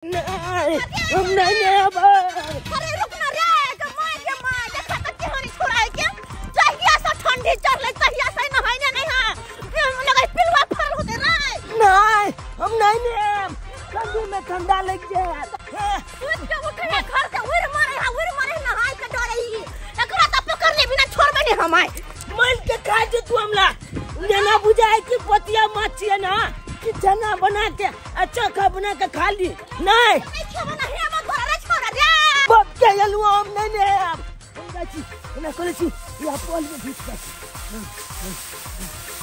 नहीं हम नहीं अब। अरे रुक ना रे के मां देखा त केहन छोरा के जहिया से ठंडी चढ़ले तहिया से नहाइने नहीं हां लगे पिलवा फरल होते रे। नहीं हम नहीं ने ठंडी में ठंडा लग जाए। उठ के उठ रे घर से उड़ मारे हां उड़ मारे नहाय के डरे ही एकरा त पकड़ ले बिना छोड़बे नहीं हम आए मन के खा जे तू हमला ना बुझाए कि पतिया माछ छिए ना कि चना बना के अच्छा खा बना के खा ली। नहीं बाप के यलुआ हम नहीं ने हम जाइ छी हमरा कहै छी या पोल में घुस जाइ छी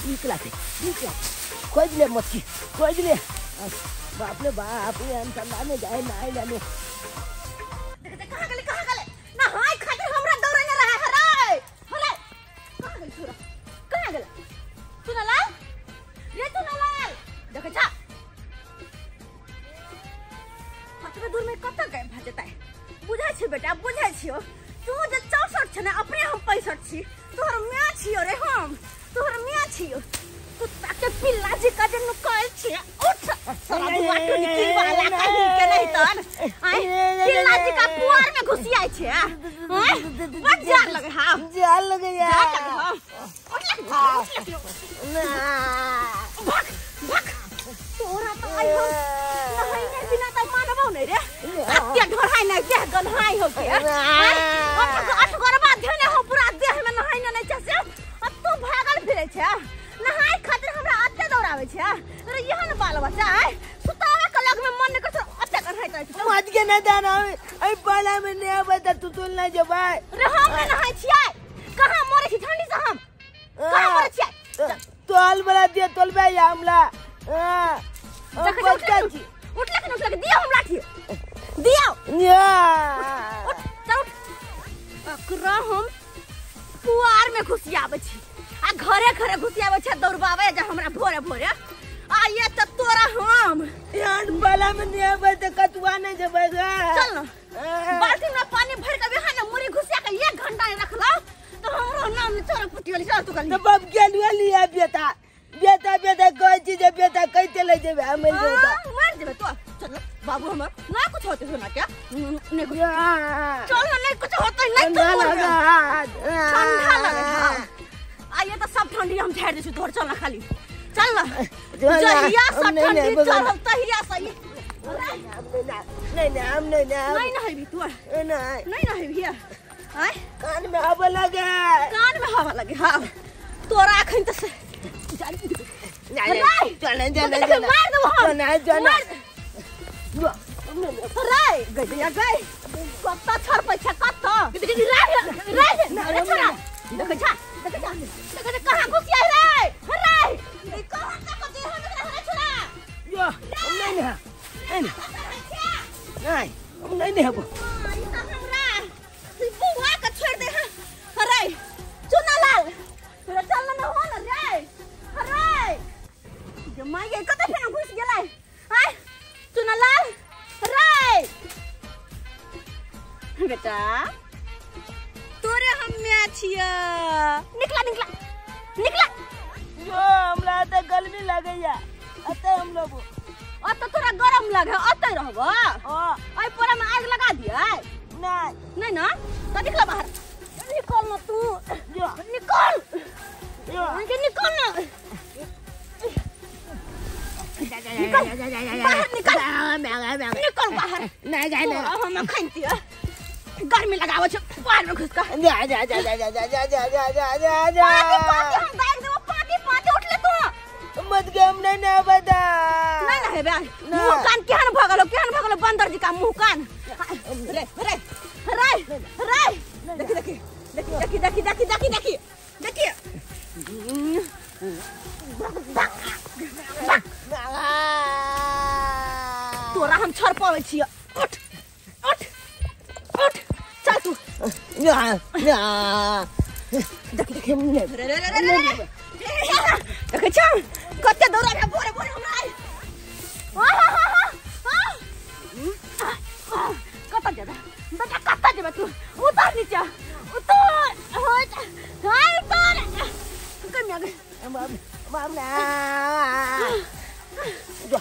निकला के निकला खोज ले मच्छी खोज ले। बाप रे बाप ये हम ठंडा में जाए नहाय ले। कहां गेले कहां गेले नहाय खातिर हमरा दौड़े न रहा है रे हरे कहां गेल छोरा कहां गेल चुनालाल रे चुनालाल देख जा कतबे दूर में कत गए भजतै बुझै छी बेटा बुझै छियो तू जे 64 छ ने अपने हम 65 छी तोहर माय छियो रे हम तोहर माय छियो कुत्ता के पिल्ला जी का जे नुकायल छी उठ सारा दुआ टुनी की वाला कहीं के नहीं तन आय पिल्ला जी का पुआर में घुसियाय छे आय बड़ जार लगे हां जार लगे यार जार लगे हां उठ लग उठ लग भाग भाग तोरा त आइ हम नहाइने बिना त मानबौ नै रे अत्य ढोराइ नै देह गन्हाइ हो के अठ गरबा धेने हो पूरा देह में नहाइने नै छै से आ तू भागल फिरै छै नहाय खातिर हमरा अत्य दौड़ाबै छै। अरे यहन बाल बच्चा आइ सुतावे के लग में मन नै करछ अत्य गन्हाइत रहै छै मत के नै दाना ऐ पाला में नै आबै त तू तुल नै जेबै रे हम नै नहाय छियै कहां मरै छी ठंडी से हम कहां मरै छियै तोल वाला दे तोलबे या हमला हां उठ लग उठ लग दियो हम लाठी दियो या उठ चल उठ अकरा हम पुआर में घुसियाबै छी आ घरे घरे घुसियाबै छै दौड़बाबै जे हमरा भोरे भोरे आ ये त तोरा हम यार बाला में नै आबै त कतुआ नै जेबै गे चल न बाल्टी में पानी भर के बिहान मुरी घुसिया के 1 घंटा रखला तो हमरो नाम चोर पुटियल चल तू कल त बाप गेलु लिया बेटा बेटा बेटा कहै छी जे बेटा कैते ले जेबै हम मरि जेबै मर जेबै तो चल बाबू हमर ना कुछ होते सोना क्या नहीं कुछ चल ना नहीं कुछ होते नहीं तो ठंडा लगे हां आ ये तो सब ठंडी हम झाड़ दै छी तोहर चल ना खाली चल ना जहिया सब ठंडी चढ़ल तहिया सही नहीं नहीं हम नहीं नहीं नहेबी तू नहीं नहीं नहेबी आय कान में हवा लगे कान में हवा लगे हां तोरा अखन त चल चल चल मार दो हम चल चल रे गई गई कत्ता छर पैसा कत्ता रे रे रे छोरा देख जा देख जा देख जा कहां घुसिया रे रे कहां तक जे हम रे छोरा यो हम नहीं नहीं नहीं हम नहीं नहीं हबो ई त हमरा बुआ के छोड़ दे रे चुनालाल तोरा चल न हो न रे रे जमा ये कत फेन घुस गेलै आय चुनालाल रे बेटा तोरे हम म्या छिया निकला निकला निकला यो हमरा त गर्मी लगैया अते हम लोग अत तोरा गरम लगे अते रहबो हां ओइ पोरा में आग लगा दियै नहीं नहीं ना त निकला बाहर निकल न तू निकल के निकल न निकल बाहर निकल निकल बाहर नहीं जाए नहीं हम खनती गर्मी लगावे छ बाहर में घुस के जा जा जा जा जा जा जा जा जा जा जा पाती पाती हम दाग देबो पाती पाती उठ ले तू मत के हम नहीं ना बता नहीं ना हेबे मुंह कान केहन भगलो केहन भगलो बंदर जी का मुंह कान रे रे रे रे देखी देखी देखी देखी देखी देखी देखी देखी तोरा हम छड़ पावे छी उठ उठ उठ चल तू ना ना देख देख रे रे रे रे देख छ कते दौड़ा रे भोरे भोरे हमरा आई कत जेबे बेटा कत जेबे तू उतर नीचा उतर हो हाय उतर कमी आ गए बाप ना जो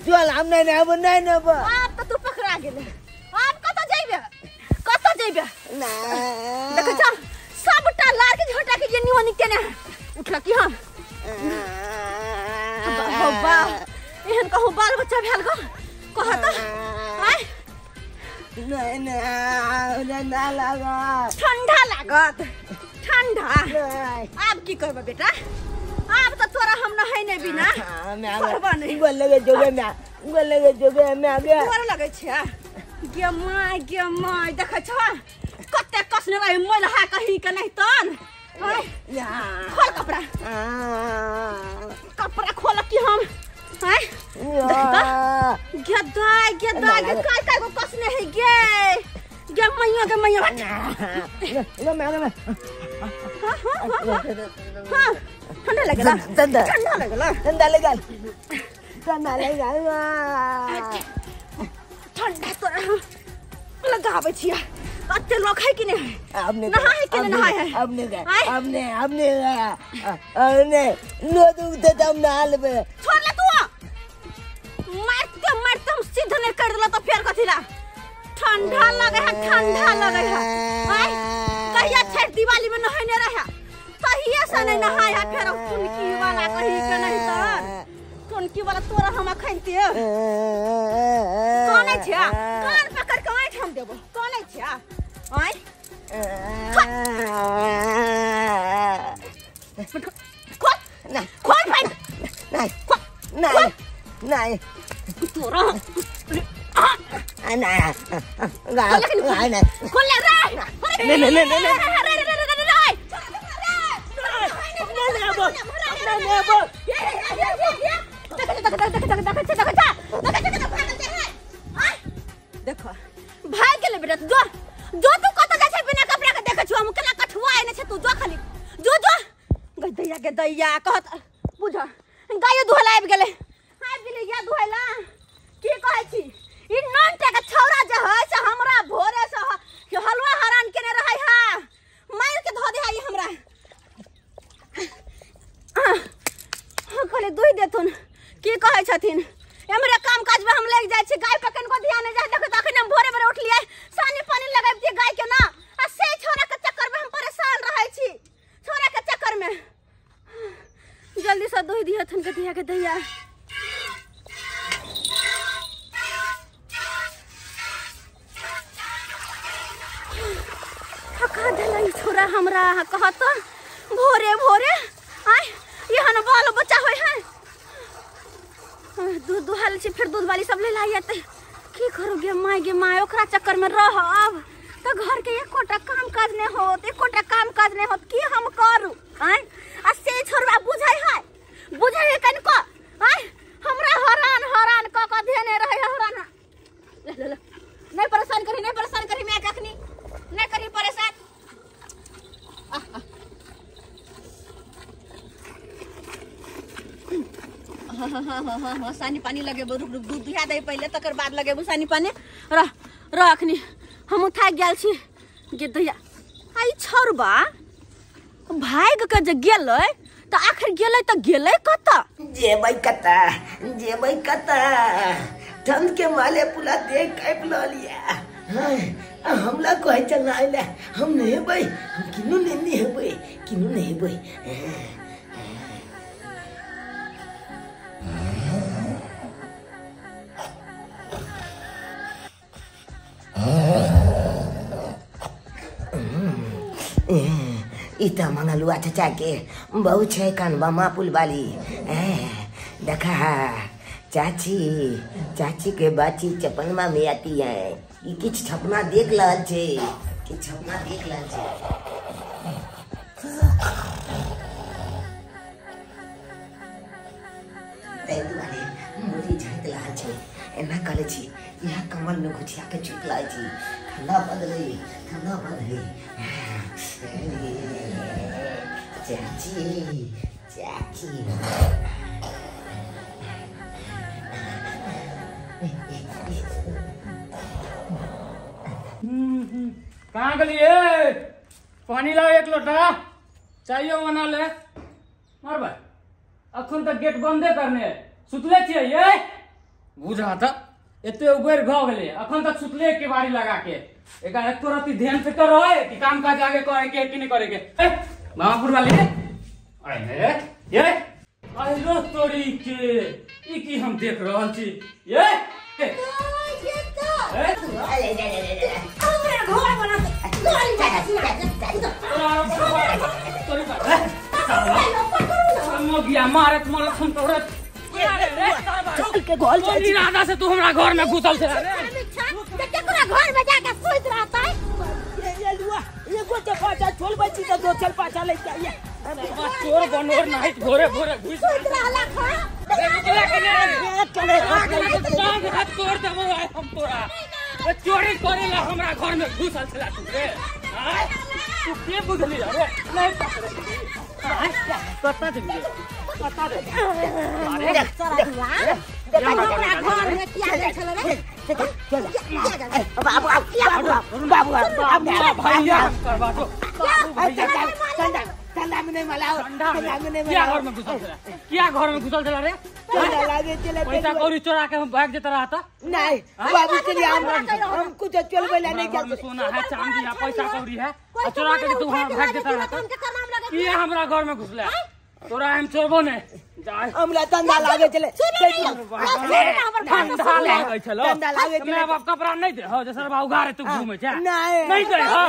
जो हम नहीं नहीं नहीं। आप तो गेलै। आब कतऽ जइबे, कतऽ जइबे? देखै छ सबटा लार के झोटा के ये निओनी केने उठल की हम। हो बा एहन कहूँ बाल बच्चा भेल गो कह त आय नहीं नहीं ना लागत, ठंडा लागत, ठंडा। आब की करबे बेटा, आब त तोरा हम नहैने बिना करबा नहीं। गोल लगे जोगे मैं, गोल लगे जोगे मैं आगे गोर लगे छै गे my, गे my. देखै छ कते कसने रहे मैल हा कहीं के नहीं तन। खोल कपड़ा, कपड़ा खोल की हम आय गे दाय, गे दाय, गे काय काय को कसने है गे, गे मैया, गे मैया। लो मैं, लो मैं। हां हां हां ठंडा लगला, ठंडा ठंडा लगला, ठंडा लगल, ठंडा लगल, ठंडा तो लगाबै छियै। अते लोक है कि नहीं? नहाय के नहीं नहाय है? अब नहीं गए, अब नहीं, अब नहीं अब नहीं नो दुखते तो हम नहा लेबे। छोड़ ले तू, मारते मारते हम सीध नहीं कर देला तो फेर कथी ला। ठंडा लगे है, ठंडा लगे है। आय कहिया छठ दिवाली में नहाय नहीं रहे, तहिया से नहीं नहाय है। फेर टुनकी वाला कहीं के नहीं तर, टुनकी वाला तोरा हम अखनते कानै छै, कान पकड़ के ऐठ हम देबो। कानै छै आय खोल ना, खोल भाई नहीं नहीं नहीं तोरा ना ना खोल ले रे। नहीं नहीं नहीं नहीं रे रे रे रे रे देखो भाग गेलै बेटा। जो जो तू कतऽ जाइ छै बिना कपड़ा के देखै छौ हम केना कठुआ आने छै। तू जो खाली जो जो गै दैया, गे दैया कहत बुझ गायो दुहला आबि गेलै, आबि गेलै या दुहला। की कहै छी ई ननटा के छौड़ा जे है से हमरा भोरे से हलवा हरान केने रहै है, मारि के धऽ दे है हमरा। कहले दुहि देथुन। की कहै छथिन एमरे काम काज में हम लग जाइ छी, गाय पर कनको ध्यान नहीं जाय। देखो त अखन हम भोरे भोरे उठलियै, सानी पानी लगैबतियै गाय के ना, आ से छोरा के चक्कर में हम परेशान रहै छी। छोरा के चक्कर में जल्दी से दुहि दिहथुन के दिया के दैया। थका देलै छोरा हमरा। कहत भोरे भोरे आय एहन बाल बच्चा होय है। दूध दुहाल छी फिर दूध वाली सब ले लाइए। की करू गे my, गे my, ओकरा चक्कर में रह अब तो घर के एकोटा काम काज नहीं होत, एकोटा काम काज नहीं होत। की हम करू आय? आ से छोड़बा बुझै है, बुझै है कनको आय? हमरा हरान हरान क क धेने रहे हरान। ले ले ले नहीं परेशान करी, नहीं परेशान करी मैं कखनी नहीं करी परेशान। हाँ हाँ हाँ हाँ हाँ सानी पानी लगेबो। रुक रुक दूध दुहा दे पहिले तकर बाद लगेबो सानी पानी। रह रह अखनी हम थाकि गेल छी गे दैया। आ ई छौड़बा भागि के जे गेलै त आखिर गेलै त गेलै कतऽ? जेबै कतऽ, जेबै कतऽ? ठंड के माले पुला देख कापि ललिया। हमला कहै छै नहाय हम नहेबै, हम किनु नहि नहेबै, किनु नहेबै। ई त मंगलुआ चचा के बहु छै कनबमा पुल वाली। देखा चाची, चाची के बाची चपनमा में आती है। ई किछ छपना देख रहल छै, किछ छपना देख रहल छै। ताहि दुआरे मुड़ी झाँकि रहल छै। एना करै छी यहाँ कमल में घुसिया के छुट रहल छी। ठंडा बदलै, ठंडा बदलै। चाची, चाची। कहाँ गेलिए? पानी लाओ एक लोटा, चाइयो बना ले। मार भाई अखन तक गेट बंदे करने है, सुतले छियै ये बुझा त एते उबेर भ गेलै अखन तक सुतले के बारी लगा के एका एको रति ध्यान से कर रहे कि काम काज आगे करे के कि नहीं करे के। ए मामापुर वाली आइ हे ये आइलो तोरी के ई की हम देख रहल छी ये ए हमरा घर बना गाड़ी जा तोरी मोगिया मारत मारत हम तोरा के गोल कोन इरादा से तू हमरा घर में घुसल छे रे केकरा घर में जाके सुत रहता है ये लुआ ये गोटे पाचा छोल बच्ची तो दो चल पाचा ले जाइए चोर बनोर नाइट भोरे भोरे घुस सुत रहला खा टांग हाथ तोड़ देबो आइ हम तोरा। चोरी करेला हमरा घर में घुसल छला तू रे। तू के बुझली रे नहीं पकड़े कत्ता देबी कत्ता दे अरे सारा दुआ हमरा घर में किया गेल छल रे। चल बाबू बाबू बाबू बाबू भैया करवा दो भैया ठंडा ठंडा में नहीं मलाओ ठंडा में नहीं क्या घर में घुसल छला क्या घर में घुसल छला रे ठंडा लागे चले पैसा कौड़ी चोरा के हम भाग जेता रहता नहीं बाबू के लिए हम कुछ चल बेला नहीं घर में सोना है चांदी है पैसा कौड़ी है और चोरा के तू वहां भाग जेता रहता किया हमरा घर में घुसला तोरा हम चोरबो ने जाय हमरा ठंडा लागे चले ठंडा लागे छलो ठंडा लागे मैं बाप कपड़ा नहीं दे हो जसर बाबू घरे तू घूमे छ नहीं नहीं दे हो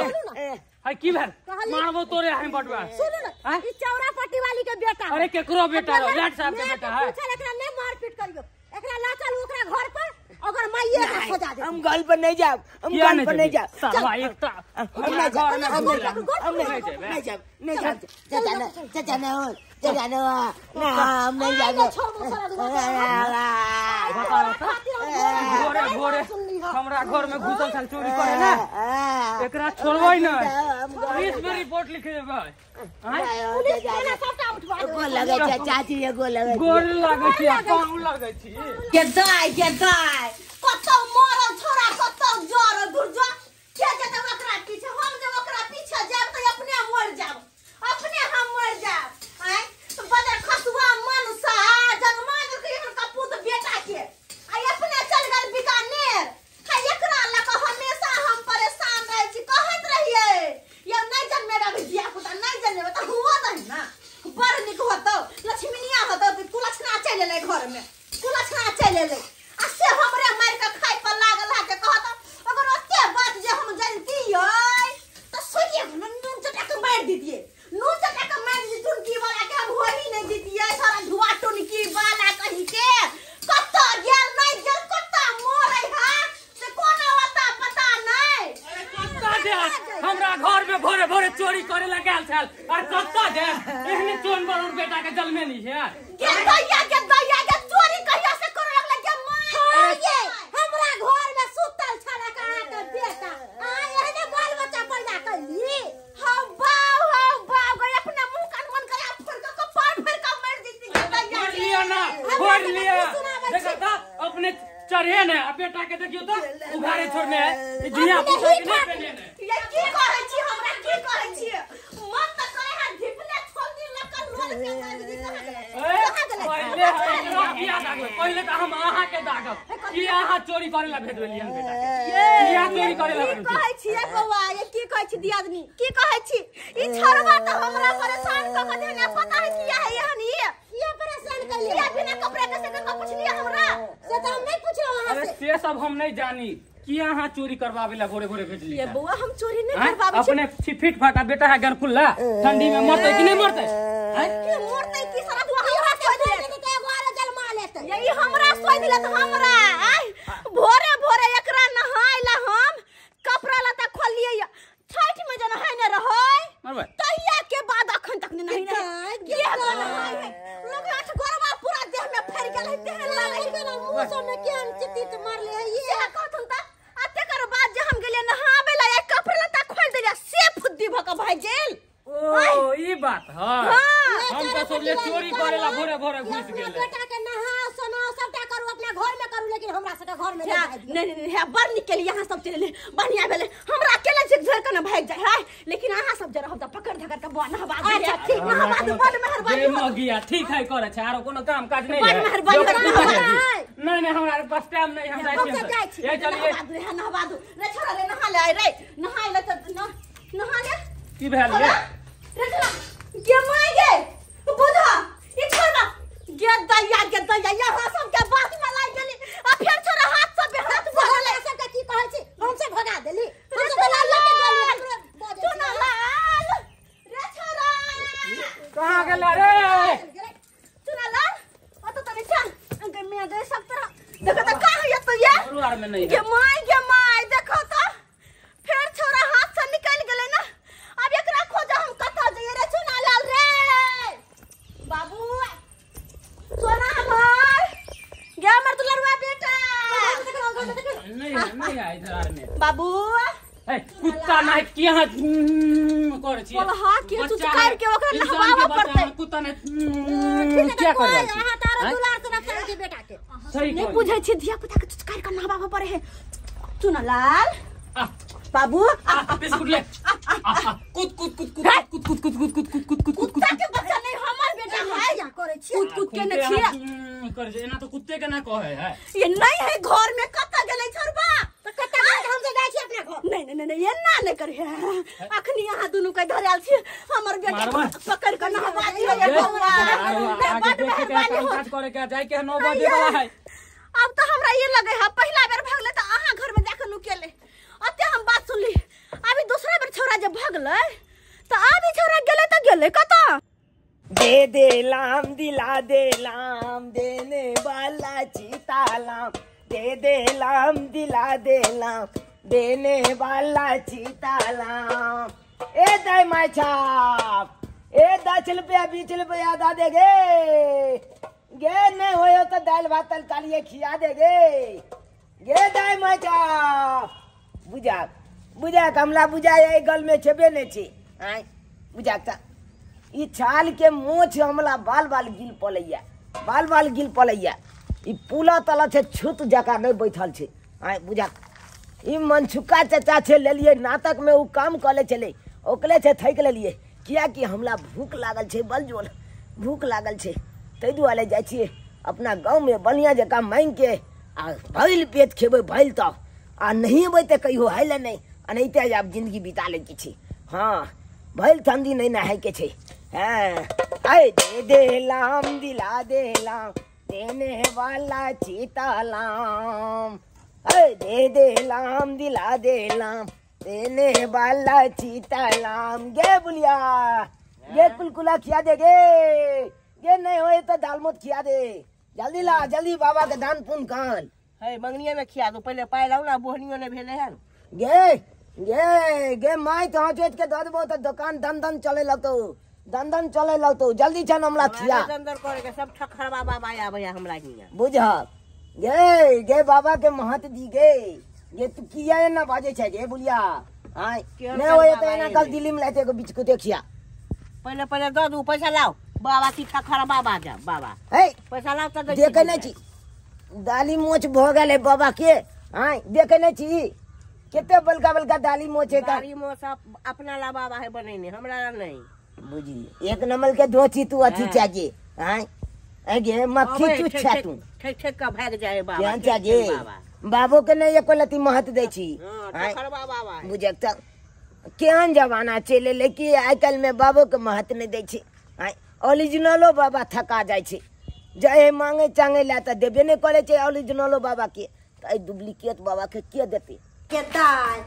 हाय की भेल मारबो तोरे हम बटुआ सुन ना ई चौरा पट्टी वाली के बेटा अरे केकरो बेटा लाट साहब के बेटा है पूछल एकरा नहीं मारपीट करियो एकरा ला चल ओकरा घर पर अगर माईए के सजा दे हम घर पर नहीं जाब हम घर पर नहीं जाब साला एकटा हम नहीं जाब हम नहीं जाब नहीं जाब चाचा ना चाचा ना हो चाचा ना ना हम नहीं जाब भोरे भोरे हमरा घर में घुसल छल चोरी करे ना एकरा छोड़बै नै पुलिस में रिपोर्ट लिखे देबै। पुलिस थाना सबटा उठवा देबै। गोर लगै छै चाची गोर लगै गोर लगै छी पाँव लगै छी के दाय कतौ मरल छोरा कतौ जर दुर्जा के जेतै ओकरा पीछे हम जब ओकरा पीछे जाब त अपने मर जाब अपने हम मर जाब। आय बदर खसुआ मनसा जन्मा देलकै एहन कपूत बेटा के आ अपने चल गेल बीकानेर। एकरा लऽ कऽ हमेशा हम परेशान रहै छी कहैत रहियै ये नहीं जन्मेगा अभी धिया पुता नहीं जन्मेगा तऽ हुआ दही ना बड़ नीक होतौ लक्ष्मीनिया होतौ कुलक्षणा चलि एलै घर में कुलक्षणा चलि एलै आ से हमरे मारि कऽ खाइ पर लागल है के कहत अगर ओते बात जे हम जनतियै तऽ सोचिए नून चटा कऽ मारि दितियै नून चटा कऽ मारि दितियै टुनकी वाला के हम होही नहीं दितियै सारा धुआ टुनकी वाला कही के कतऽ गेल नहीं गेल कतऽ मरै है से कोनो अता पता नहीं। अरे कत्ता दे हमरा घर में भोरे भोरे चोरी करे ला गेल छल और कत्ता दे एहने चोर बरोर बेटा के जन्मे नहीं है के दैया के चोरी कहिया से करे लगला के मां ये हमरा घर में सुतल छल अहाँ के बेटा आ एहने बाल बच्चा पैदा कैली हम बाऊ गए अपना मुंह कान बंद करे फड़ के कपार फेर के मार देती के दैया छोड़ लिया ना छोड़ लिया देखा था अपने चढ़े ने आ बेटा के देखियो तो उघारे छोड़ने है जिया पुता के नहीं पहने ने ये की कहै छी हमरा की कहै छी मन त करे है धिपले छोड़ लकल लोल के दाग दी कहां गेलै पहिले हमरा किया दागबै पहिले त हम अहाँ के दागब की अहाँ चोरी करे ला भेजलियन बेटा के किया चोरी करे ला की कहै छी बौआ ये की कहै छी दियादनी की कहै छी ई छोड़वा त हमरा परेशान क के देने पता है किया है एहन ई किया परेशान कैलिए किया बिना कपड़ा के से क पुछलिए हमरा से त हम नहीं पुछलौ अहाँ अरे से सब हम नहीं जानी किया अहाँ चोरी करवावे ला भोरे भोरे भेजली ये बौआ हम चोरी नहीं करवावे अपने फिट फाटा बेटा है गरकुल्ला ठंडी में मरतै कि नहीं मरतै के मरतै की सारा दुआ हमरा सोच देले के एगो आरो जन्मा लेतै यही हमरा सोच देले त हमरा भोरे भोरे एकरा नहाय ला हम कपड़ा लत्ता खोलिए छठ में जे नहाय ने रहै तहिया के बाद अखन तक नहीं नहाय के नहाय है लोग आठ गोरवा पूरा देह में फैल गेल है देह लागै है मुंह सब में केहन चितित मारले है ये कहथन त आ तेकर बाद जे हम गेलिए नहाबे ला कपड़ा लत्ता खोल देलिए से फुद्दी भ के भाई गेल। ओ ई बात है हम त सोचले चोरी करेला भोरे भोरे घुस गेल बेटा के नहा सोना सबटा करू अपना घर में करू लेकिन हमरा सबके घर में नहीं नहीं नहीं बड़ निकल यहाँ सब चले बढ़िया भेले हमरा अकेले झिक झोर के न भाग जाय है लेकिन अहाँ सब जरा हम पकड़ धकड़ के बा नहबा दे। अच्छा ठीक नहबा दे बड़ मेहरबानी जे मगिया ठीक है करे छै आरो कोनो काम काज नहीं बड़ है मेहरबानी नहीं नहीं हमरा पास टाइम नहीं हम हम जाइ सब छी जाइ छी। ए चलिए नहबा दे नहबा दे रे छोरा रे नहा ले आइ रे नहा ले त नहा ले की भेल रे रे छोरा गे my गे बुझा ई छोरा गे दैया यहाँ सब के बात में लाग गेली आ फेर छोरा हाथ से हाथ बोले सब के की कहै छी हम सब भगा देली हम सब लाल के गेली चुना लाल रे छोरा कहां गेल रे चुना लाल ओ तो तने चल अंके में गए सब तरह देखो त का है तो ये और आर में नहीं गे my देखो तो फेर छोरा हाथ से निकल गेले ना अब एकरा खोजा हम कत जाइए रे चुना लाल रे बाबू सोना हमर गे हमर दुलरुआ बेटा नहीं नहीं है इधर आर में बाबू ए कुत्ता नहीं किया करे छी बोल हां के चुचकार के ओकरा नहबावा पड़ते कुत्ता ने क्या कर रहल छी अहाँ तारा दुलार से रखै छी बेटा के सही नहीं बुझै छी धिया पुता के चुचकार के नहबावा पड़े है चुना लाल बाबू बिस्कुट ले कूद कूद कूद कूद कूद कूद कूद कूद कूद कूद कूद कूद कुत्ता के बच्चा नहीं हमर बेटा है या करै छी कूद कूद के न छिया कर जे एना तो कुत्ते के ना कहे है ये नहीं है घर में कत गेलै छोरबा त कत हम सब जाइ छी अपना घर नहीं नहीं नहीं ये ना नहीं करे अखनी यहाँ दुनू के घर आयल छी हमर बेटा पकड़ के नहवा दियो ये बउआ आगे देखे के काम काज करे के जाय के 9 बजे वाला है। अब तो हमरा ये लगे है पहला बेर भगले त अहाँ घर में जाके नुकेले अते हम बात सुनली अभी दूसरा बेर छोरा जब भगले त अभी छोरा गेले त गेले कत दे दे लाम दिला दे लाम देने वाला चीता लाम दे दे लाम दिला दे लाम देने वाला चीता लाम ए दाई माय छाप ए 10 रुपया 20 रुपया दा दे गे गे नहीं होयो तो दाल भात तरकारी खिया दे गे गे दाई माय छाप बुझा बुझा कमला बुझा ये गल में छेबे नहीं छी आय बुझा ता ई छाल के मोछ हमला बाल बाल गिल पलैया बाल बाल गिल पलैया ई पुला तला छे छूत जका नहीं बैठल छे आय बुझा ई मनछुका चाचा छे लेलिए नाटक में उ काम कले चले ओकले छे थैक लेलिए किया कि हमला भूख लागल छे बलजोल भूख लागल छे तै दुआरे जाइ छियै अपना गाँव में बढ़िया जकाँ मांगि के आ भइल पेट खेबै भइल तऽ आ नहीं अबै तऽ कहियो है ले नहीं एनाहिते आब जिंदगी बिता लै के छै। हाँ भइल ठंडी नहीं नहाय के छै। हाँ आय दे दे लाम दिला दे लाम देने वाला चीता लाम अरे दे दे लाम दिला दे लाम देने वाला चीता लाम गे बुलिया गे कुलकुला खिया दे गे गे नहीं होए तो दाल मोत खिया दे जल्दी ला जल्दी बाबा के दान पुन कान है मंगनिया में खिया दो पहले पाय लाओ ना बोहनियो ने भेले हन गे गे गे my तो हाथ के दऽ देबो तो दुकान दन दन चले लगतो दन दन चले लगतो जल्दी छन हमरा खिया अंदर करे के सब ठखरवा बाबा आवे हमरा हिया बुझल गे गे बाबा के महत दी गे गे तू किया ना बाजे छै गे बुलिया आय नहीं होए तो एना कल दिल्ली में लाते को बीच को देखिया पहले पहले दऽ दू पैसा लाओ बाबा की ठखरवा बाबा जा बाबा हे पैसा लाओ त देखे नै छी दाली मोच भ गेलै बाबा के आय देखे नै छी केते बलका बलका दाली मोच है दाली मोच अपना ला बाबा है बनेने हमरा ला नहीं बुझी एक नंबर के धोची तू अथी चाचे आय गे मक्खी चुच्छा तू ठेक ठेक का भाग जाए बाबा क्या चाचे बाबो के नहीं एको लती महत दै छी बुझक त केहन जमाना चलि एलै कि आइ काल्हि में बाबो के महत नहीं दै छै। आय ओरिजिनलो बाबा थका जाइ छै जे मांगे चांगे ला त देबे नहीं करे छै ओरिजिनलो बाबा के त डुप्लीकेट बाबा के के देते के दाय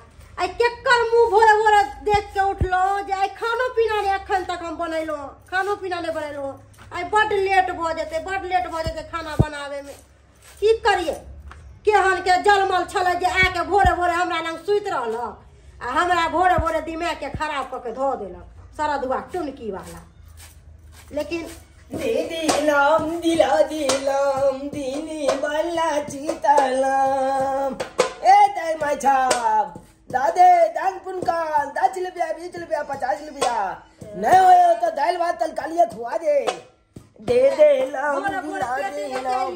आई केकर मुंह भोरे भोरे देख के उठलो जे आई खानो पीना नहीं अखन तक हम बनैलो खानो पीना नहीं बनैलो आई बड लेट भ जेतै बड लेट भ जेतै खाना बनावे में की करिए केहन के जलमल छलै जे आके भोरे भोरे हमरा लग सुति रहल आ हमरा भोरे भोरे दिमाग के खराब कऽ के धो देलक सरदुआ टुनकी वाला। लेकिन दे दिलाम दिला दिलाम दीनी वाला चीतालाम ए दाई माय छाप दादे दान पुनकाल 10 रुपया 20 रुपया 50 रुपया नहीं होयो तो दाल भात तरकारी खुआ दे दे दे लाम दिला दे लाम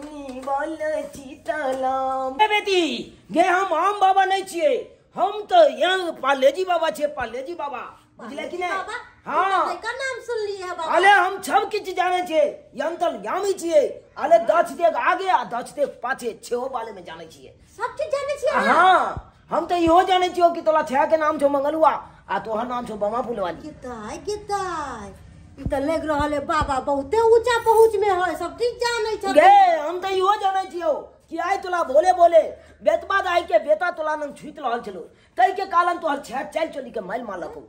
दीनी बोल चीतलम। बेटी गे हम आम बाबा नहीं छिए, हम तो यहाँ पालेजी बाबा छिए, पालेजी बाबा बुझले कि नहीं? हाँ का नाम सुन लिए है बाबा। अरे हम सब किछ जाने छिए, यंतल यामी छिए, अरे 10 देख आगे आ 10 देख पाछे छेहो बाले में जाने छिए, सब चीज जाने छिए। हाँ हम तो इहो जाने छियो कि तोला छया के नाम छो मंगलुआ आ तोहर नाम छो बमा फुलवाली। किताय किताय ई त लग रहल है बाबा बहुते ऊंचा पहुंच में है, सब चीज जाने छ। गे हम तो इहो जाने छियो कि आइ तोला भोले बोले बेतबा दाई के बेटा तोला नंग छुइत रहल छलो, तई के कारण तोहर छया चल चली के माइल मालक हो।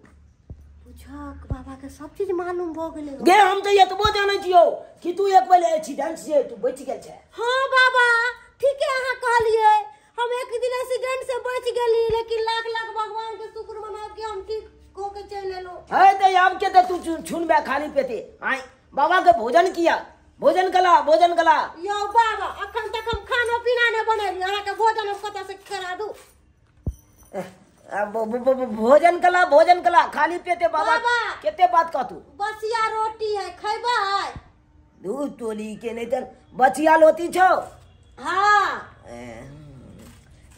पूछक बाबा के सब चीज मालूम भ गेलै। गे हम तो एतबो जाने छियो कि तू एक बेर एक्सीडेंट से तू बच गेल छै। हां बाबा ठीक है अहाँ कहलिए, हम एक दिन एक्सीडेंट से बच गेली, लेकिन लाख लाख भगवान के शुक्र मनाब कि हम ठीक हो के चल एलो। है त आब के त तू छुनबे खाली पेटे आय बाबा के भोजन किया, भोजन कला, भोजन कला। यो बाबा अखन तक हम खानो पीना ने बनेली, अहाँ के भोजन हम कतऽ से करा दू? भोजन कला, भोजन कला खाली पेटे बाबा केते बात कह तू। बसिया रोटी है खैबा? दू टोली के नहीं त बचिया लोती छौ। हाँ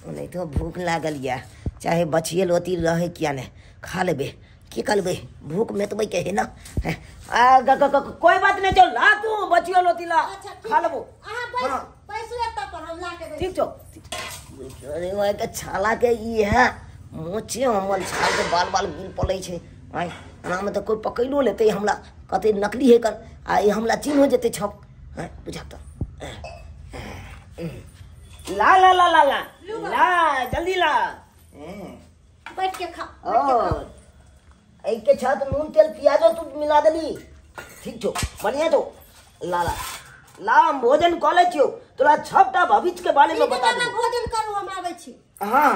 नहीं तो भूख लागल या, चाहे बचिए लोती रहे किया ने खा लेबे, की करबे भूख मेटबै के है ना। कोई बात नहीं, चल ला तू बचियो लोती ला। अच्छा, खा लेबो। अहाँ बैसू एतऽ पर हम ला के दै। ठीक छौ। अरे ओए के छाला के ई है मोचे हमर छाल के बाल बाल गिर पड़ै छै। आय एना में तऽ कोई पकड़िलो लेतै हमरा, कहतै नकली है कर, आ ई हमरा चिन्ह हो जेतै छप। हैं बुझा तऽ ला ला ला ला ला ला जल्दी ला, बैठ के खा। ओ के छत नून तेल प्याजो तू मिला देली, ठीक छो बढ़िया छो। ला ला ला हम भोजन कऽ लै छियौ, तोरा छबटा भविष्य के बारे में बता देबो। भोजन करू हम आबै छी। हाँ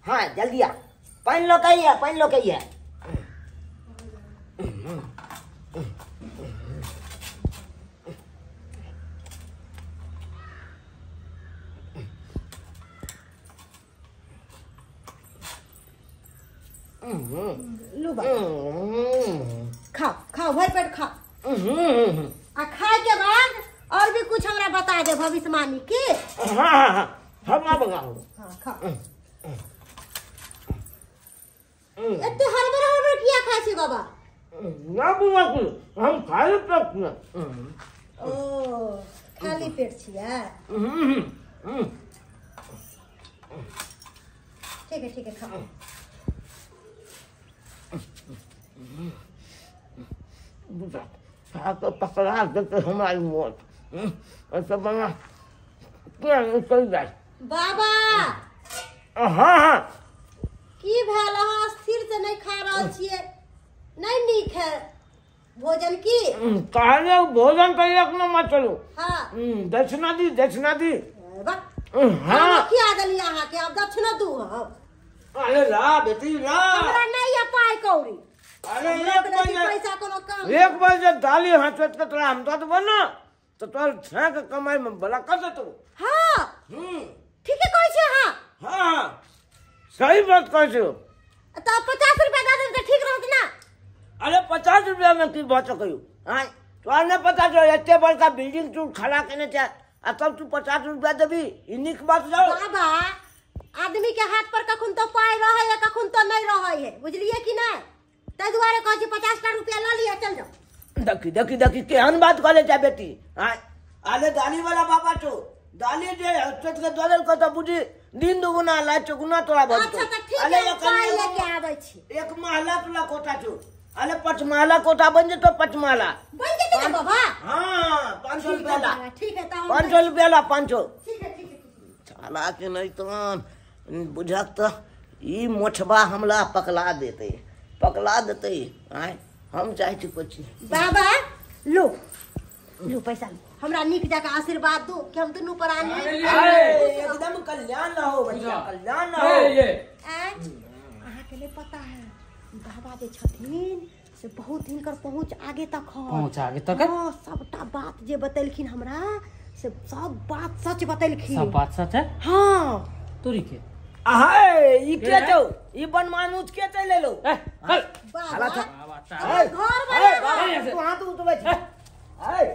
हाँ जल्दी आ, पानि लऽ के अइहे, पानि लऽ के अइहे। लू बाबा खाओ खाओ भर पेट खाओ, आ खाए के बाद और भी कुछ हमरा बता दे भविष्यवाणी की। हाँ हाँ हाँ हम बताओ। हाँ खाओ। एते हड़बड़ हड़बड़ किया खाइ छी बाबा? ना बुआ कुछ हम खाली पेट में। ओ खाली पेट छियै? ठीक है ठीक है खाओ। पकड़ा देते हमारी मौत ऐसा बना क्या निकल जाए बाबा। हाँ हाँ की भेल अहाँ स्थिर से नहीं खा रहल छियै? नहीं नीक है भोजन की? कहले भोजन करिए अपना मत चलो। हाँ दक्षिणा दी, दक्षिणा दी। हाँ खिया देलियै अहाँ के, अब दक्षिणा दू हम। अरे ला बेटी ला, हमरा नहीं है पाई कौड़ी। अरे पैसा कोनो काम एक बार जब दाली हाथ के तोरा हम दऽ देबो ना तो तोहर छा के कमाई में भला कर देतो। हाँ ठीके कहै छी अहाँ। हाँ सही बात कहै छी। तऽ 50 रुपया दऽ देब तऽ ठीक रहत ना? अरे 50 रुपया में की भऽ सकैयो? आँय तोरा नहि पता छौ एते बड़का बिल्डिंग तू खड़ा केने छै आ तब तू 50 रुपया देबी, ई नीक बात छौ? बाबा आदमी के हाथ पर कखन तो पाई रहे है कखन तो नहीं रहे है, बुझलिए कि नहीं? ताहि दुआरे कहै छी 50 रुपया लऽ लिअ चल जाओ। देखी देखी देखी केहन बात कहले छै बेटी। आँय अरे दाली वाला बाबा छौ, दाली जे हस्ते के दऽ देलकौ तऽ बुझी दिन दुगुना लाइ चौगुना तोरा भऽ जेतौ। अच्छा तऽ ठीक है, पाई लेके आबै छी। एक महला तोरा कोठा छौ, अरे पचमहला कोठा बन जेतौ, पचमहला बन जेतै ना बाबा? हाँ 500 रुपया ला। ठीक है तऽ 500 रुपया ला, 500। ठीक है ठीक है। साला के नहीं तो बुझक तऽ ई मोछबा हमला पकड़ा देतै, पकड़ा देतै। आँय हम चाहै छी कुछ। बाबा लो लो पैसा लो, हमरा नीक जकाँ आशीर्वाद दू कि हम दुनू प्राणी एकदम कल्याण न हो बच्चा, कल्याण न हो। अहाँके नहीं पता है बाबा जे छथिन से बहुत हिनकर पहुँच आगे तक है। पहुँच आगे तक? हाँ सबटा बात जे बतेलखिन हमरा से सब बात सच बतेलखिन। सब बात सच है? हाँ तोरी के अहे ई के छौ, ई बनमानुष के चलि एलौ। ए चल बाबा घर बना तू हाथ उठबै छी। चल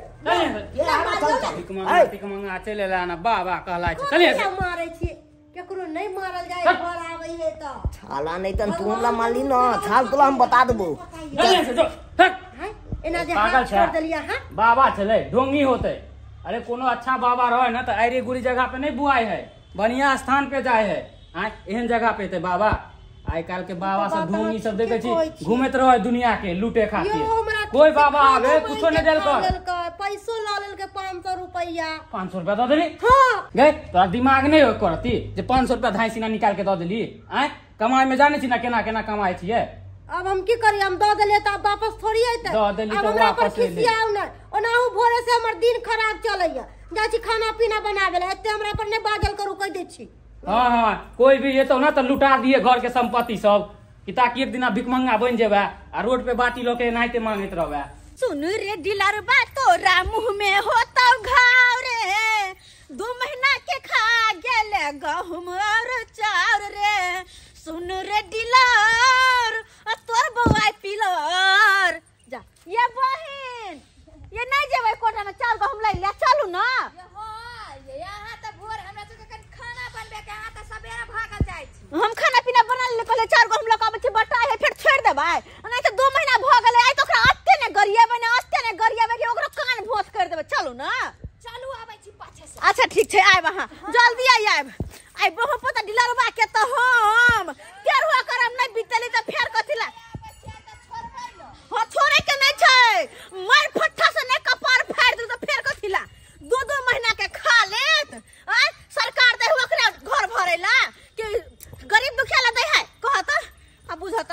मंगा चले ला बाबा कहला छै। चलिए मारै छी केकरो नहीं मारल जाय घर आबै है त छाला नहीं तन तू हमरा मारली न छाल तोला हम बता देबो। चलिए से जो हट एना जे हाथ छोड़ देलिया। हां बाबा छले ढोंगी होते। अरे कोनो अच्छा बाबा रहे ना त आइरे गुरी जगह पे नहीं बुआई है, बढ़िया स्थान पे जाए है। हां एहन जगह पे ते बाबा आइ काल के बाबा सब ढोंगी सब देखे छी घूमत रहे दुनिया के लूटे खातिर। कोई बाबा आवे कुछो नहीं देल कर, पैसो ल लेल के 500 रुपया। 500 रुपया the देली। हां गए तोरा दिमाग नहीं हो करती जे 500 रुपया धाई सीना निकाल के the देली। आय कमाई में जाने छी ना केना केना कमाई छिए। अब हम की करी, हम the देलिए त अब वापस थोड़ी आइते। The देली त वापस खिसियाउ न, ओनाहु भोरे से हमर दिन खराब चलैया, जाइ छी खाना पीना बनावे ला, एते हमरा पर नहीं बाजल करू कह दै छी। हाँ हाँ कोई भी ये तो ना तो लुटा दिए घर के संपत्ति सब कि ताकि एक दिन भिखमंगा बन जेबे आ रोड पे बाटी लके एनाहिते मांगैत रहबे। सुन रे डिलरबा तोरा मुंह में होतौ घाव रे, 2 महीना के खा गेल गहुम और चाउर रे। सुन रे डिलर तोर बौआ पिलर जा। ये बहिन ये नहीं जेबै कोटा में चाउर गहुम लै ले चलू ना। हम खाना पीना बना ले कहले चार गो हम लग आबै छी बटाइ है फेर छोड़ देबै, नहीं त 2 महीना भ गेलै आइ त ओकरा अत्ते ने गरिएबै ने अस्ते ने गरिएबै कि ओकरो कान भोस कर देबै। चलू ना चलू आबै छी पाछे से। अच्छा ठीक छै आयब अहाँ जल्दी आयब। आइ बहु पता डिलरबा के त हम तेरहुआ करम नहीं बीतली त फेर कथि ला। हां छोड़े के नहीं छै, मार फट्ठा से ने कपार फाड़ दू त फेर कथि ला। 2-2 महीना के खा लेत आ सरकार दे ओकरा घर भरेला कि गरीब दुखिया ला दे है कहत आ बुझत।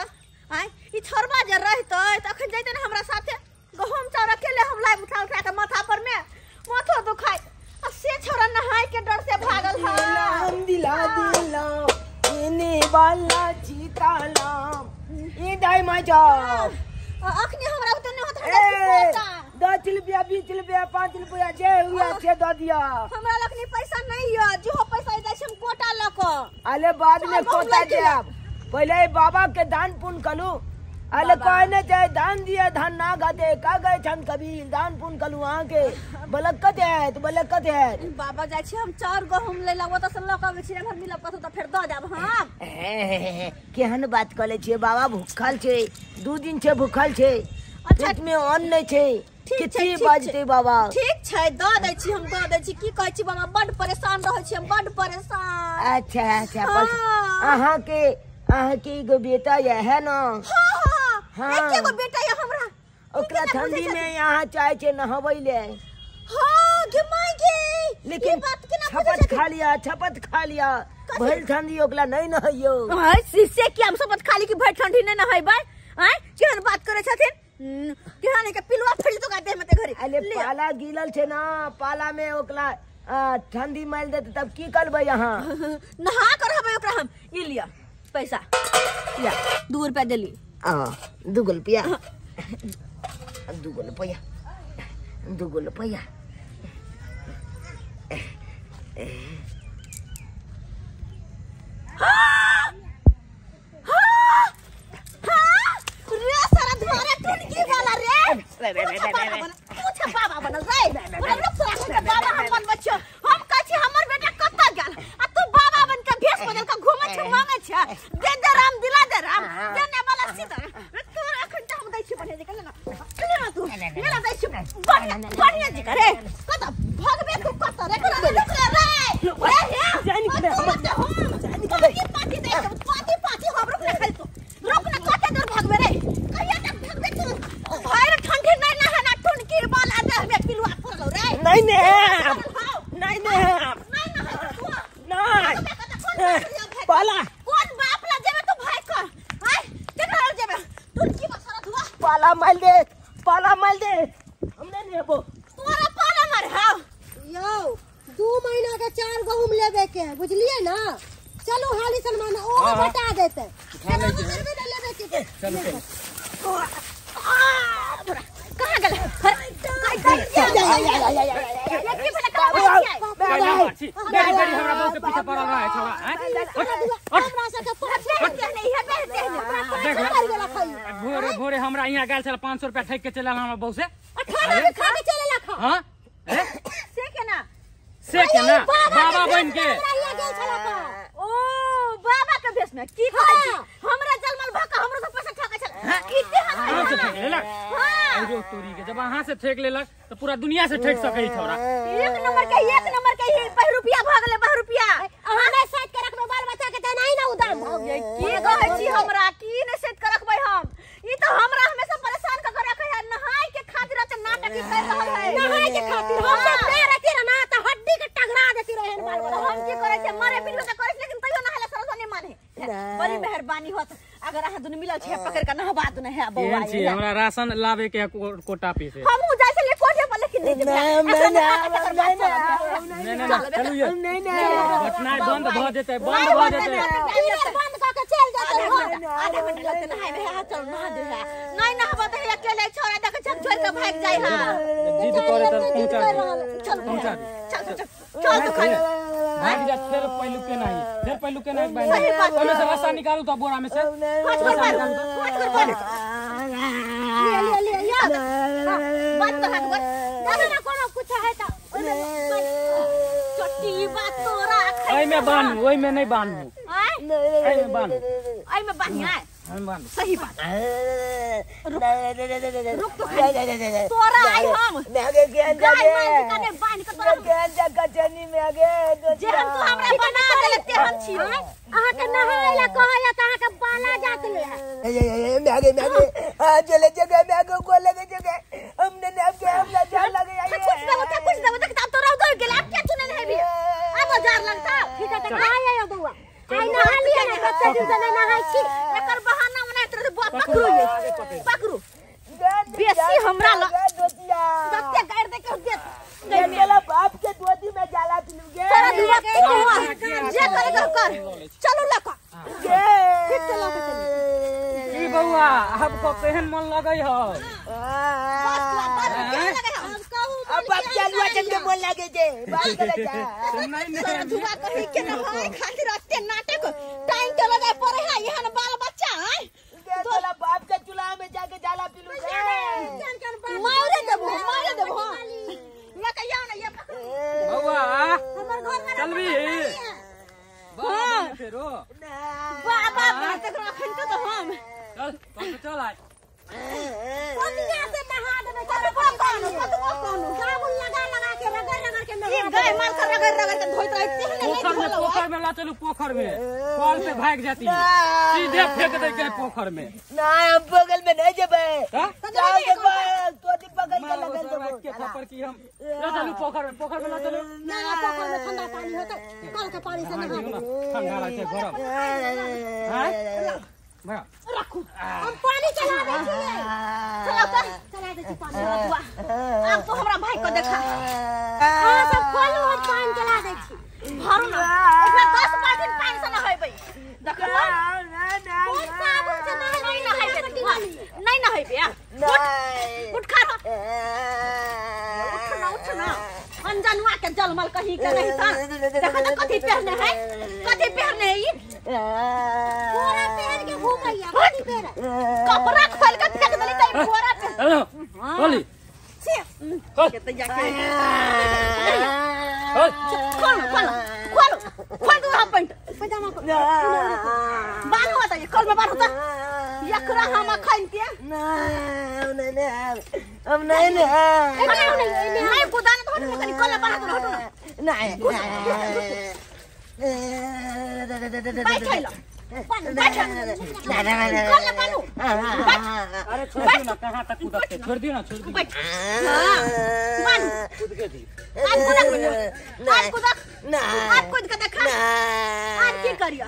आय ई छोरबा जे रहतै त अखन जइते ने हमरा साथे गहुम चाउर अकेले हम लाइब उठा उठा के माथा पर में माथो दुखाय आ से छोरा नहाय के डर से भागल है। हम दिला दिला इने वाला चीतालाम ई दाई मा जाओ अखनी हमरा उते नै होत हमरा 10 रुपया 20 रुपया 5 रुपया जे हुआ से the दिया। हमरा लखनी पैसा नहीं है, जो पैसा दै छै हम कोटा ल क। अरे बाद में कोटा देब, पहले बाबा के दान पुण्य कलू। अरे कहने चाहे दान दिए धान ना गदे का गए छन कबीर दान पुण्य कलू अहाँ के बलकत है तो बलकत है। बाबा जाइ छी हम चार गहुम ले लाबो त से ल क आबै छी घर मिलब कथु त फेर the देब हम। केहन बात कले छियै बाबा, भूखल छै 2 दिन छै भूखल छै, पेट में अन्न नहीं छै, कितनी बाजते बाबा। ठीक छै the दै छी हम the दै छी। की कहै छी बाबा बड परेशान रहै छी हम, बड परेशान। अच्छा अच्छा अहाँ के एगो बेटा ये है ना? हां हां एगो बेटा ये हमरा, ओकरा ठंडी में यहाँ चाहे छे नहबै ले। हां गे माय गे, लेकिन छपत खा लिया छपत खा लिया भइल ठंडी ओकरा नहीं नहैयो। हां से की हम छपत खा ली कि भइल ठंडी नहीं नहैबै? आय केहन बात करै छथिन, केहन के पिलुआ फैल तो देह में ते घरे। अरे पाला गिलल छे ना, पाला में ओकरा ठंडी मार देते तब की करबै यहाँ? नहा कर रहबै ओकरा हम। ई लिया पैसा लिया 2 रुपया देली। आ 2 रुपया 2 रुपया 2 रुपया। रे सारा धोरा टुनकी वाला रे, पूछ बाबा बनल रे, बाबा हम बनबै छियौ। हम कहै छी हमर बेटा कतऽ गेल आ तू बाबा बन के भेष बदल के घूमै छ मांगै छ। दे दे राम दिला दे राम देने वाला सीधा तोरा अखन त हम दै छी बढ़िया जकाँ। ले ना तू ले ना दै छी बढ़िया बढ़िया जकाँ रे। कतऽ भगबे तू कतऽ रे? रे रे रे जाय निकले पाटी दै छी पाटी पाटी हम रुक ना खाली तू रुक ना, कते दूर भगबे रे? कहिया तक भगबे तू? भाई रे ठंडी नहीं नहाना टुनकी वाला देह में पिलुआ पड़लो रे। नहीं नहीं नहीं नहीं नहीं पाला कौन बाप ला जेबे तू भाई कर? आय केकरा लग जेबे? टुनकी बसरा धुआ पाला मार दे, पाला मार दे, हम नहीं नेबो तोरा पाला मार। हां यौ 2 महीना के 4 गहुम लेबे के है बुझलिए ना? चलो हाली सलमान ओ बटा देते चलो लेबे के। चलो कहां गेल? कैला मारछी बेरी बेरी हमरा बहू के पीछे पड़ल रहे छौड़ा हमरा सबके पाछे नहीं है बेटे देख भोरे भोरे हमरा यहाँ गेल छल 500 रुपया ठक के चलल हमरा बहू से खाना भी खा के चलेला खा। हां से केना से केना बाबा बन के ओ बाबा के भेष में की कहै छी हमरा जलमल भक हमरो से पैसा ठकै छल इते अहाँ से ठेक लेलक। हां अरे तोरी के जब अहाँ से ठेक लेलक तो पूरा दुनिया से ठेक सकै छौड़ा। एक नंबर के ही 20 रुपया भ गेलै 20 रुपया। अहाँ नै साइड के रखबै बाल बच्चा के त नहीं ना उदाम भ गेलै। की कहै छी हमरा की नै सेट के रखबै हम ई त हमरा हमेशा परेशान क के रखै है। नहाय के खातिर त नाटक ही कर रहल है। नहाय के खातिर हम सब पैर रहती रह ना त हड्डी के टगरा देती रहे बाल बच्चा। हम की करै छै मरे बिनु त करै लेकिन तैयो नहाय सरस नहीं माने। बड़ी मेहरबानी होत अगर अहाँ दुनु मिलल छै पकड़ के नहबा दुनु है बौआ। छी हमरा राशन लावे के कोटा पे से हमहु जाय छलिए कोठे पर लेकिन नहीं जेबै। नहीं नहीं चलू ये नहीं नहीं घटना बंद भ जेतै बंद भ जेतै बंद क के चल जेतै। आधा घंटा लगतै नहाय में है चल नहा दे है नहीं नहबा त अकेले छोड़ा देख छक छोड़ के भाग जाय है। जिद करे त पहुंचा दे चल पहुंचा दे चल चल चल तो खाली भाग जा फिर पहलू के नहीं फिर पहलू के नहीं बांध ओमे से रस्सा निकालू तो बोरा में से हाथ कर मार हाथ कर मार ले ले ले याद बात तो हाथ कर दादा ना कोनो कुछ है त ओमे चट्टी बात तोरा ओय में बांधू ओय में नहीं बांधू ओय में बांधू ओय में बांधी हम बांधू सही बात रुक तो तोरा आई हम गाय मार के बांध के तोरा जे हम तो हमरा बना देले ते हम छी। अहाँ के नहाय ला कहैया त अहाँ के बाला जात ले है मैं आगे हां चले जगह मैं आगे को लगे जगह हमने ने आपके हमला जान लगे आई कुछ देबो त कुछ देबो त अब तोरा उधर गेल अब के चुने नहीं भी अब जार लगता ठीक है त नहाय आयो बौआ आई नहा लिया ना कते दिन से नहीं नहाय छी एकर बहाना बनाइत रहे बुआ पकड़ू ये पकड़ू बेसी हमरा ल दत्ते गाड़ दे के दे मेरा बाप के धोती में जाला पिलू गे सारा दुआ के जे करे कर चलू लका फिर चला के चलू की बौआ अब को केहन मन लगै हो अब बाप चलुआ चल के मन लागे जे बात करे जा नहीं नहीं सारा दुआ कहि के नहाय खातिर अते नाटक टाइम चला जाय पड़े है यहां बाल बच्चा है तोरा बाप के चूल्हा में जाके जाला पिलू गे मारे देबो मारे देबो लका याओ ना ये पकड़ू बौआ हमर घर में चलबी हां फेरो बाबा बात अखन के तो हम चल चल चल आज पनिया से नहा देबै कतबो कोनो साबुन लगा लगा के रगड़ रगड़ के नहा ई गाय माल के रगड़ रगड़ के धोइत रहत पोखर में पोखर में ला चलू पोखर में कल पे भाग जाती है सीधे फेंक दे के पोखर में ना हम बगल में नहीं जेबै जाओ के तोती पकड़ के लगल देबो के थप्पड़ की हम ला चलू पोखर में ला चलू ना ना पोखर में ठंडा पानी होतै कल के पानी से नहा देबै ठंडा रहै छै गरम हां भैया रखू हम पानी चला दै छी चला त चला दै छी पानी अब तो हमरा भाई को देखा अहाँ सब खोलू हम पानी चला दै छी भरू ना एकरा 10 बाल्टी पानी से नहेबै देखलो कोन साबुन से नहीं नहेबै नहीं नहेबै उठ खा उठ ना उठ ना अनजानुआ के जलमल कहीं के नहीं था देखा तो कथी पहने है कथी पहने है ई बोरा पहन के घूमैया कथी पहने कपड़ा खोल के फेंक देली त बोरा पहन हेलो बोली छी के त जाके खोल खोल खोल खोल दू हम पैंट पजामा को बाल होता ये कल में बाल होता एकरा हम अखन के ना नहीं नहीं हम नहीं नहीं नहीं गोदान तो हटो कनी कल में बाल हटो ना नहीं बैठ लो बैठ कल में बालू अरे छोड़ दियो ना कहां तक कूदते छोड़ दियो ना छोड़ दियो बैठ हां बालू कूद के दी आज कूदक आज कूदक ना आज कूद के देखा आज की करियो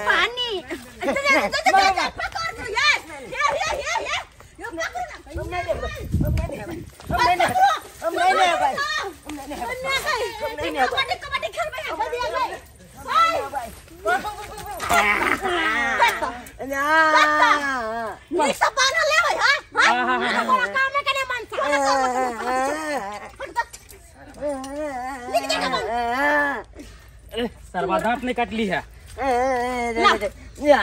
पानी चल चल चल पकड़ दो यार ये ये ये ये यो पकड़ ना हम नहीं हम नहीं हम नहीं नहीं भाई हम नहीं हम नहीं नहीं कबड्डी कबड्डी खेलबे भाई ना नी सब बान्हल लेबै हां हां बड़ा काम है कने मन से निक सरवा दांत नहीं काटली है ना ना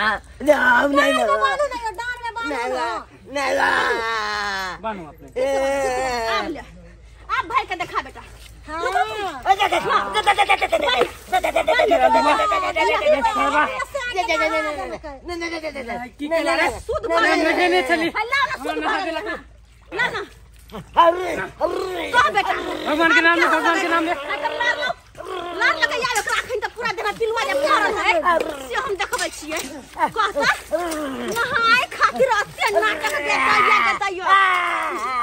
नहीं बांधू नहीं डांड में बांधू ना ना बांधू अपने आब ले आब भाई के देखा बेटा भगवान के नाम ले भगवान के नाम ले लार लगे यार ओकरा अखन त पूरा देह पिलुआ जे पड़ल है से हम देखबै छियै कहता नहाय खातिर अते नाटक देखैया के तैयो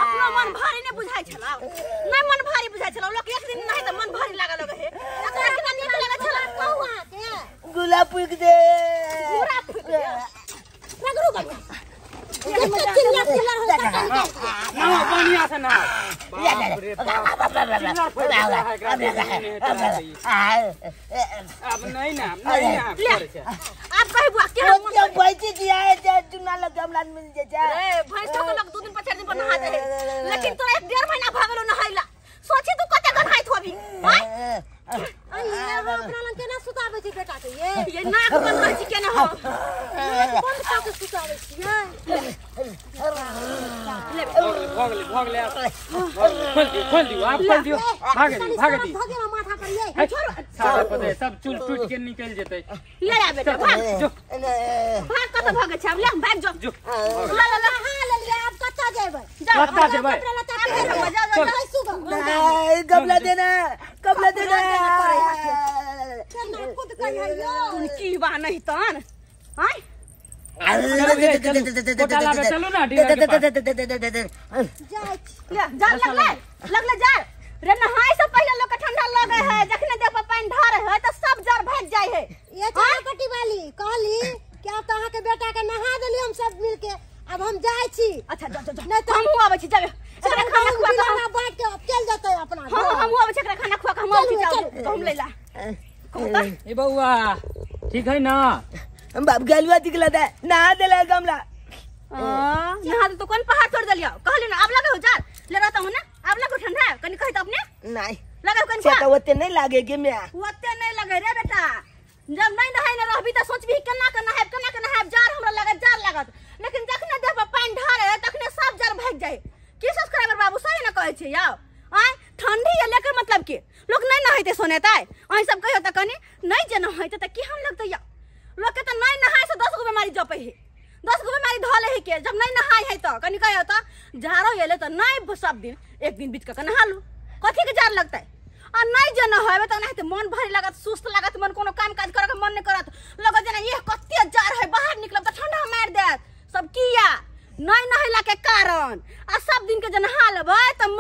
अपनो मन भारी नै बुझाइ छला नै मन भारी बुझाइ छला लोक एक दिन नहाय त मन भारी लागल लगे हे एकरा केना नीक लागल छला कहू अहाँ के गुलाब फूक दे पूरा फूक दे रगड़ू बढ़िया चिल्ला चिल्ला हो ना बढ़िया से ना बाप रे अब नहीं ना नहीं ना आप कहे बुआ के हम भैंसी दिया है चुना लग गमला मिल जाए रे भैंस तो लोग 2 दिन पर 4 दिन पर नहाते है लेकिन तोरा एक 1.5 महीना भागलो नहाइला सोची तू कते गन्हाइत होबी हां ये अपना लंग केना सुताबै छी बेटा के ये नाक बंद रहै छी केना हो बंद कऽ के सुताबै छियै भऽ गेलै खोल दियो आप खोल दियो भागे दियो भागे दियो भऽ गेल माथा पर ये छोड़ो सारा पते सब चूल टूट के निकल जेतै ले आ बेटा भाग जो भाग कत भागे छै ले भाग जो जो ला ला ला हां ले लिया अब कत जेबै कत जेबै गमला देना गमला देना केना खुद कहियो तुन की बा नहीं तन हां चलो ना डीलर के पास जाय ले जा लगले लगले जा रे नहाय से पहले लोग के ठंडा लगे है जखने देह पर पानी ढारे है त सब जर भाग जाय है ये चारपट्टी वाली कहली कि अब त अहाँ के बेटा के नहा देली हम सब मिल के अब हम जाय छी अच्छा जा जा नहीं तो हमहू आबै छी जाबे एकरा खाना खुआ के हम बांट के अब चल जतै अपना हां हमहू आबै छी एकरा खाना खुआ के हम आबै छी जाओ हम लैला कहता ए बउआ ठीक है ना हम बाप गलुआ दिखला दे नहा देला गमला नहा दे तो कौन पहाड़ तोड़ देलियो कहली ना अब लगे हो जा ले रहता हूं ना अब लगो ठंडा कनी कहि त अपने नहीं लगे कनी से तो ओते नहीं लागे के मैं ओते नहीं लगे रे बेटा जब नहीं नहाय न रहबी त सोचबी केना के नहायब केना के नहायब जार हमरा लगे जार लागत लेकिन जखने देह पर पानि ढारे तखने सब जार भागि जाए की सब्सक्राइबर बाबू सही न कहै छै यौ आय ठंडी ये लेकर मतलब के लोग नहीं नहाइते सोनेतै अहीं सब कहियो त कनी नहीं जे नहाइते त की हम लगतै यौ लोग के त नहीं नहाय से 10 गो बीमारी जपै है 10 गो बीमारी धले है के जब नहीं नहाय है त कनी कहियो त झारो एले त नहीं सब दिन एक दिन बीच के नहा लू कथी के जार लगतै आ नहीं जे नहाबे त नहाइते मन भारी लागत सुस्त लागत मन कोनो काम काज करे के मन नहीं करत लगत जेना ये कते जार है बाहर निकलब त ठंडा मार देत सब किया नहीं नहैला के कारण आ सब दिन के जे नहा लेबै त